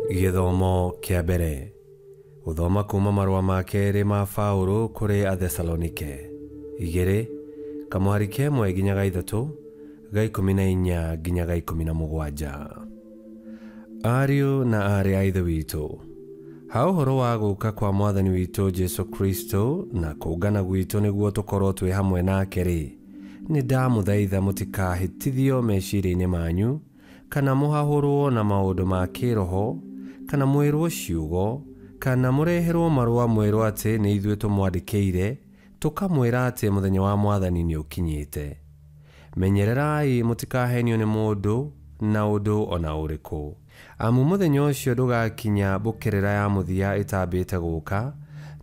Gĩthomo kĩa mbere. Gũthoma kuma marũa ma kerĩ ma Paũlũ kũrĩ Athesalonike. 2 kamũhari ka 1 nginya ga 3 ga 14 nginya ga 17. Ariũ na aarĩ a Ithe witũ, ha ũhoro wa gũka kwa Mwathani witũ Jesũ Kristo na kũngana gwitũ nĩguo tũkorwo twĩ hamwe nake rĩ, nĩ ndamũthaitha mũtikahĩtithio meciria-inĩ manyu, kana mũhahũrwo na maũndũ ma kĩroho, kana mwĩrwo ciugo, kana mũreherwo marũa mwĩrwo atĩ nĩ ithuĩ tũmwandĩkĩire, tũkamwĩra atĩ mũthenya wa Mwathani nĩ ũkinyĩte. Menyererai mũtikahenio nĩ mũndũ na ũndũ o na ũrĩkũ, amu mũthenya ũcio ndũgakinya mbũkĩrĩra ya mũthia ĩtambĩte gũka,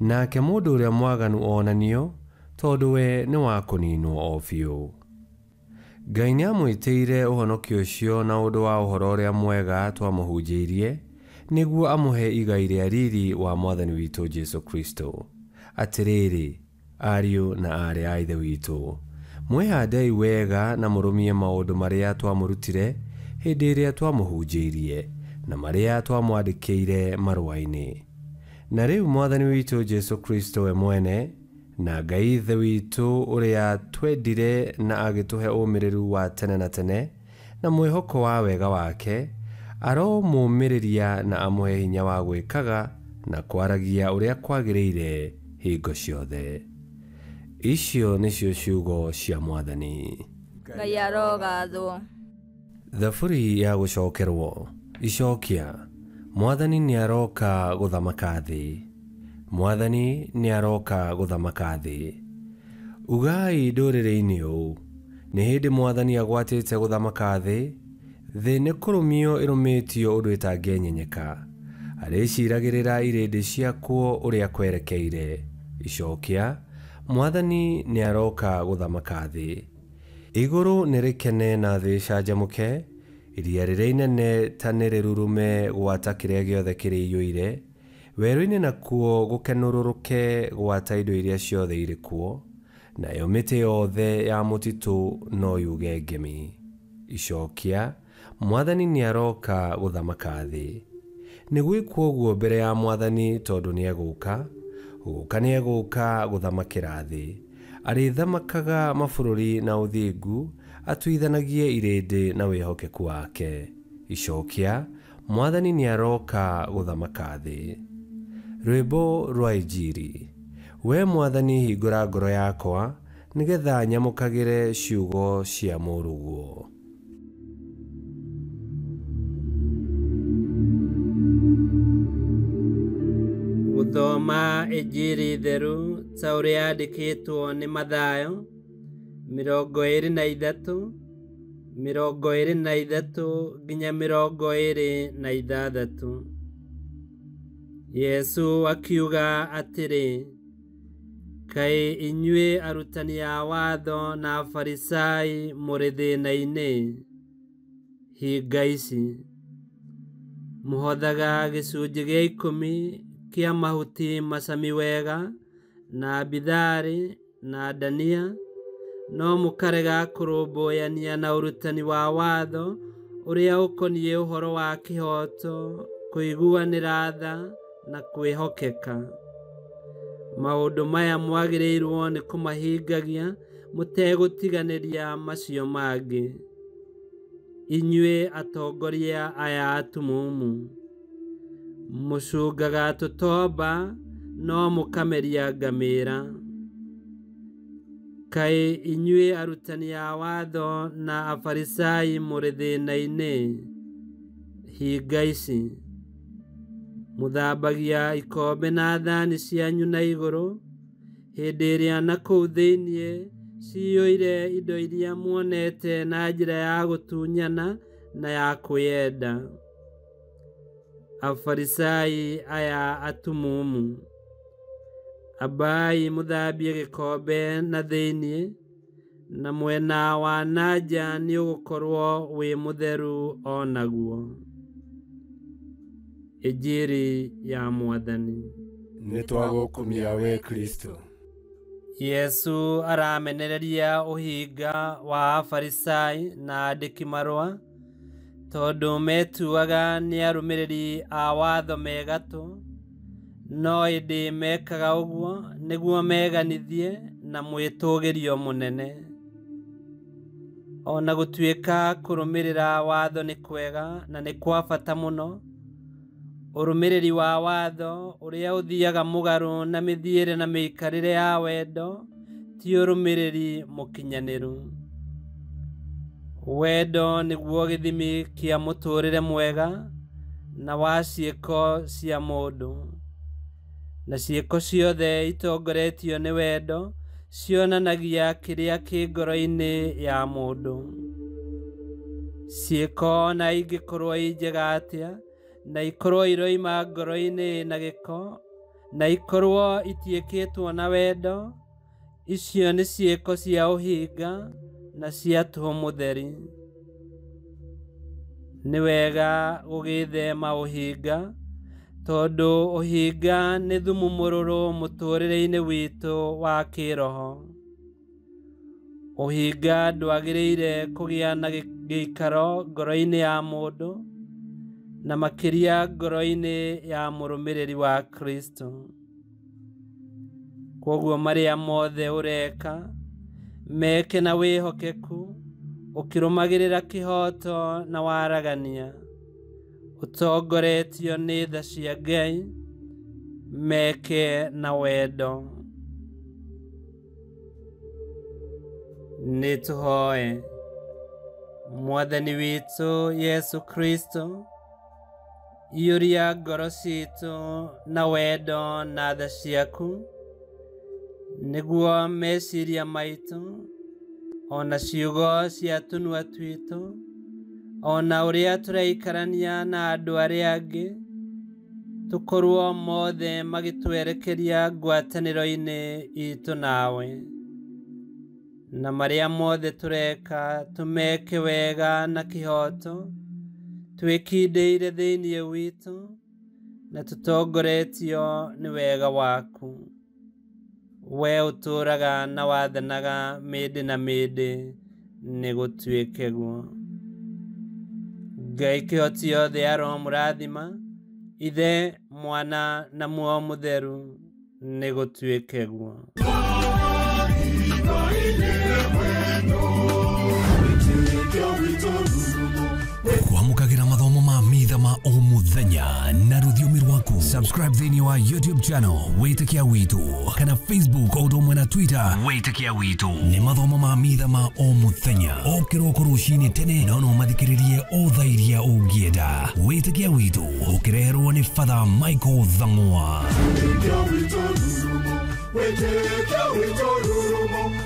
nake mũndũ ũrĩa mwaganu onanio, tondũ we nĩ wa kũninwo o biũ. Ngai nĩamwĩtĩire ũhonokio ũcio na ũndũ wa ũhoro ũrĩa mwega twamũhunjĩirie, nĩguo amũhe igai rĩa riri wa Mwathani witũ Jesũ Kristo. Atĩrĩrĩ, ariũ na aarĩ a Ithe witũ, mwĩhandei wega na mũrũmie maũndũ marĩa twamũrutire hĩndĩ ĩrĩa twamũhunjĩirie, na marĩa twamwandĩkĩire marũa-inĩ. Na rĩu Mwathani witũ Jesũ Kristo we mwene, na Ngai Ithe witũ ũrĩa twendire na agĩtũhe ũmĩrĩru wa tene na tene, na mwĩhoko wa wega wake, aromũmĩrĩria na amũhe hinya wa gwĩkaga na kwaragia ũrĩa kwagĩrĩire hingo ciothe. Icio nĩcio ciugo cia Mwathani. Ngai arogathwo. Thaburi ya gũcokerwo. Icokia. Mwathani nĩaroka gũthamaka thĩ. Mwathani nĩaroka gũthamaka thĩ. Ugai ndũrĩrĩ-inĩ ũũ, nĩ hĩndĩ Mwathani agwatĩte gũthamaka thĩ, thĩ nĩ kũrũmio ĩrũmĩtio ũndũ ĩtangĩenyenyeka. Arĩciragĩrĩra irĩndĩ ciakuo ũrĩa kwerekeire. Icokia. Mwathani nĩaroka gũthamaka thĩ. Igũrũ nĩrĩkene na thĩ ĩcanjamũke, iria rĩrĩa inene ta nĩrĩrurume gwata kĩrĩa gĩothe kĩrĩiyũire, werũ-inĩ nakuo gũkenũrũrũke gwata indo iria ciothe irĩ kuo, nayo mĩtĩ yothe ya mũtitũ no yuge ngemi. Icokia. Mwathani nĩaroka gũthamaka thĩ. Nĩ gwĩkwo ũguo mbere ya Mwathani tondũ nĩegũka, gũka nĩegũka gũthamakĩra thĩ. Arĩthamakaga mabũrũri na ũthingu, atuithanagie irĩndĩ na wĩhokeku wake. Icokia. Mwathani nĩaroka gũthamaka thĩ. Rwĩmbo rwa Injiri. We Mwathani hingũra ngoro yakwa, nĩgetha nyamũkagĩre ciugo cia mũrũguo. Gũthoma Injiri theru ta ũrĩa yandĩkĩtwo nĩ Mathayo 23 23 nginya 26. Yesu akiuga atĩrĩ, kaĩ inyuĩ arutani a watho na Afarisai mũrĩ thĩna-inĩ, hinga ici! Mũhothaga gĩcunjĩ gĩa 10 kĩa mahuti macami wega na bitharĩ na ndania, no mũkarega kũrũmbũyania na ũrutani wa watho ũrĩa ũkoniĩ ũhoro wa kĩhooto, kũiguanĩra tha na kwĩhokeka. Maũndũ maya mwagĩrĩirwo nĩ kũmahingagia mũtegũtiganĩria macio mangĩ. Inyuĩ atongoria aya atumumu, mũcungaga tũtomba no mũkameria ngamĩĩra. Kaĩ inyuĩ arutani a watho na Afarisai mũrĩ thĩna-inĩ, hinga ici! Mũthambagia ikombe na thani cianyu na igũrũ, hĩndĩ ĩrĩa na kũu thĩinĩ ciyũire indo iria muonete na njĩra ya gũtunyana na ya kwĩyenda. Afarisai aya atumumu, ambai mũthambie gĩkombe na thĩinĩ, na mwena wa na nja nĩũgũkorwo wĩ mũtheru o naguo. Injiri ya Mwathani. Nĩtwagũkumia we Kristo. Yesu aramenereria ũhinga wa Afarisai na andĩki marũa, Tondũ metuaga nĩ arũmĩrĩri a watho me gatũ, no ĩndĩ mekaga ũguo nĩguo meganithie na mwĩtũgĩrio mũnene. Ona gũtuĩka kũrũmĩrĩra watho nĩ kwega na nĩ kwa bata mũno, ũrũmĩrĩri wa watho ũrĩa ũthiaga mũgarũ na mĩthiĩre na mĩikarĩre ya wendo ti ũrũmĩrĩri mũkinyanĩru. Wendo nĩguo gĩthimi kĩa mũtũrĩre mwega na wa ciĩko cia mũndũ, na ciĩko ciothe itongoretio nĩ wendo cionanagia kĩrĩa kĩ ngoro-inĩ ya mũndũ. Ciĩko ona ingĩkorwo i njega atĩa na ikorwo iroima ngoro-inĩ na gĩko na ikorwo itiĩkĩtwo na wendo, icio nĩ ciĩko cia ũhinga na cia tũhũ mũtheri. Nĩ wega gũgĩthema ũhinga, tondũ ũhinga nĩ thumu mũrũrũ mũtũrĩre-inĩ witũ wa kĩroho. Ũhinga ndwagĩrĩire kũgĩa na gĩikaro ngoro-inĩ ya mũndũ, na makĩria ngoro-inĩ ya mũrũmĩrĩri wa Kristo. Kwoguo marĩa mothe ũreka meke na wĩhokeku, ũkĩrũmagĩrĩra kĩhooto na waragania, ũtongoretio nĩ tha cia Ngai, meke na wendo. Nĩ tũhoe. Mwathani witũ Yesu Kristo, iyũria ngoro citũ na wendo na tha ciaku, nĩguo meciria maitũ ona ciugo cia tũnua twitũ ona ũrĩa tũraikarania na andũ arĩa angĩ tũkorwo mothe magĩtwerekeria ngwatanĩro-inĩ itũ nawe, na marĩa mothe tũreka tũmeke wega na kĩhooto, twĩkindĩire thĩinĩ witũ na tũtongoretio nĩ wega waku. We ũtũũraga na wathanaga mĩndĩ na mĩndĩ, nĩ gũtuĩke guo. Ngai kĩhoti yothe aromũrathima, Ithe, Mwana na Muoyo Mũtheru, nĩ gũtuĩke guo. Kwamũkagĩra mathomo ma mitha ma o mũthenya na rũthiomi rwaku. Subscribe thĩinĩ wa YouTube channel Wĩtĩkia Witũ kana Facebook o ũndũ ũmwe na Twitter Wĩtĩkia Witũ. Nĩ mathomo ma mitha ma o mũthenya o kĩroko rũcinĩ tene, no no mathikĩrĩrie o thaa iria ũngĩenda. Wĩtĩkia Witũ ũkĩreherwo nĩ Father Michael Thang'wa. Wĩtĩkia witũ rurumo, wĩtĩkia witũ rurumo.